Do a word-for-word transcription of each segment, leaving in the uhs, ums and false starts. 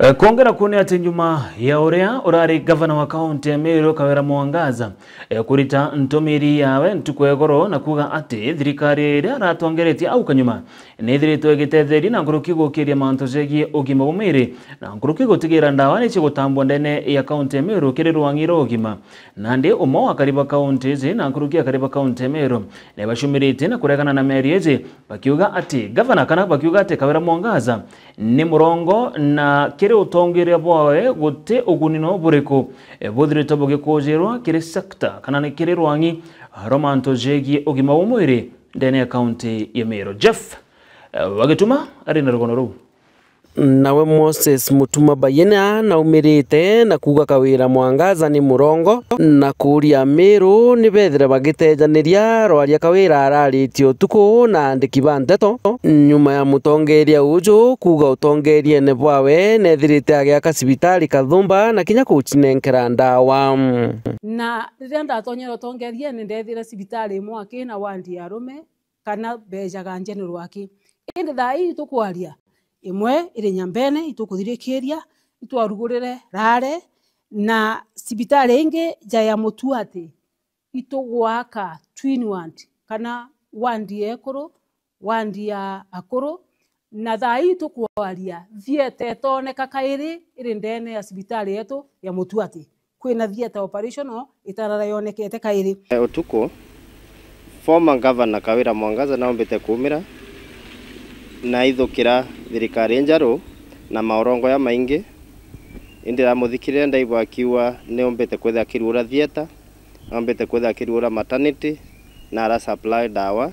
Eh, kwongera kuu ni ati nyuma ya uria urari gavana wa kaunti ya Meru Kawira Mwangaza, eh, kurita ntumiri yawe ntuku ya igoro na kuuga ati thirikari iria aratongeretie au kanyuma nithiritwe igitetheria na nkuruki gukiria mantu jegii ugima bwa mwiri na nkuruki gutigira ndawa ni cigutambwa ndene ya kaunti ya Meru kiri rwang'i rwa ugima. Nandi umwe wa akari ba kaunti iji na nkuruki akari ba kaunti ya Meru nibacumiritie na kuregana na miario iji, bakiuga ati gavana kana bakiuga ati Kawira Mwangaza ni murongo na kiri utongeria bwawe guti uguni no buriku, eh, buthiritwe bugikujirwa kiri sector kana ni kiri rwang'i rwa mantu jegii ugima bwa mwiri ndene ya kaunti ya Meru. Jeff, eh, wa Gituma ari na rugono ruu. Nawe Moses Mutuma Bayena naumirite na kuuga Kawira Mwangaza ni murongo na kuuria Meru ni bethire bagitejaniria rwaria Kawira araritie utuku na andiki ba nteto nyuma ya mutongeria uju kuuga utongeriene bwawe nethirite agiaka cibitari Kathumba na kinya kucinenkera ndawa. Na riria ndatonyere utongeriene, ndethire cibitari imwe aki na wandi ya arume, kana beejaga general aki. Indi thaa ii itukwaria, imwe iri Nyambene, itukuthirikiria, itwarugurire Rare, na cibitari ingi ja ya Mutuati itugwaka twin ward, kana ward ya ekuru, ward ya akuru, na thaa ii tukwaria, theatre itoneka kairi iri ndene ya cibitari yetu ya Mutuati. Kwina theatre operational itarara yonekete kairi. E, utuku, former governor Kawira Mwangaza naumbite kuumira na aithukira thirikari injeru na maurongo jamaingi. Indi ndamuthikirire ndaigua akiuga niumbite kwithira akiruura theatre, aumbite kwithira akiruura maternity, na ara supply ndawa,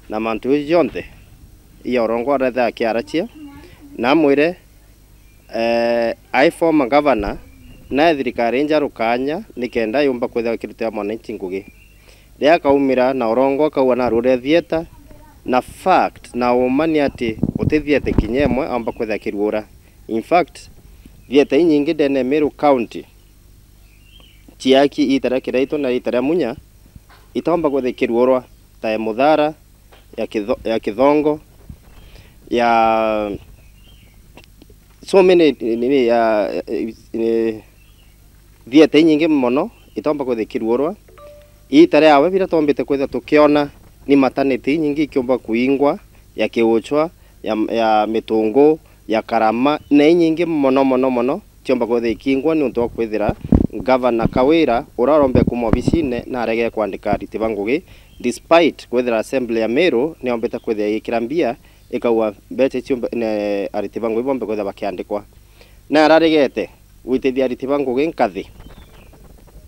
na mantu jau jonthe ja urongo aretha akiaracia, na amwire, eh, ai former governor, nae thirikari injeru kaanya nikenda yumba kwithira ikirutira mwananchi ngugi. Riria akaumira na urongo akauga naruurire theatre, na fact na uma ni ati guti theatre kinya imwe aumba kwithira akiruura. In fact, theatre inyingi ndene ya Meru County ciaki iita ria Kiraitu na iita ria Munya, itaumba kwithira ikiruurwa, ta ya Muthara, ya Kitho-, ya Kithongo, ya so many, nini, ya, eh, eh, theatre inyingi mono itaumba kwithira ikiruurwa. Iita riawe biria twaumbite kwithira tukiona ni maternity inyingi ikiumba kuingwa, ya Kiuchwa, ya, ya Mitungu, ya Karama, na inyingi mono, mono, mono, ciomba kwithira ikingwa niuntu wa kwithira Gavana Kawira, uria urombe kuuma obicine, na aregere kwandika ariti ba ngugi, despite kwithira Assembly ya Meru niombite kwithira igikira mbia, ikauga mbeca icio mbe-, ne, ariti ba ngugi bombe kwithira bakiandikwa. Na araregete gwitithia ariti ba ngugi nkathi,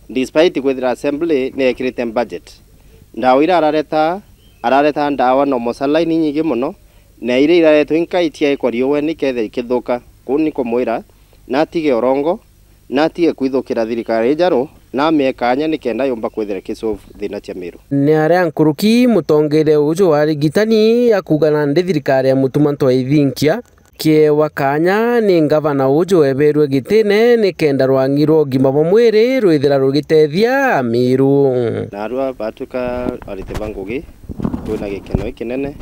despite kwithira Assembly niyekirite budget. Ndawa iria arareta, arareta ndawa normal saline inyingi mono, na iria iraretwe inkai ciaikwa riuene ikethira ikithuka. Kuu ni kumwira, natige urongo, natige kwithukira thirikari injeru, na amie kaanya nikenda yumba kwithira ikisolve thina cia Meru. Ni aria nkuruki mutongeria uju wa arigitani akuuga nandi thirikari ya Mutuma ntwaithinkia, kiewa kaanya ni ngavana uju weberue gitine nikenda rwang'i rwa ugima bwa mwiri rwithira rugitethia Amiru. Narua batwika ariti ba ngugi, twina gikeno gikinene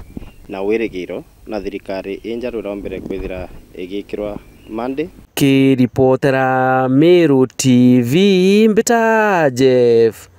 na wirigiro na thirikari injeru irombere kwithira igikirwa mandi. Kiripotera Meru T V, mbita Jeff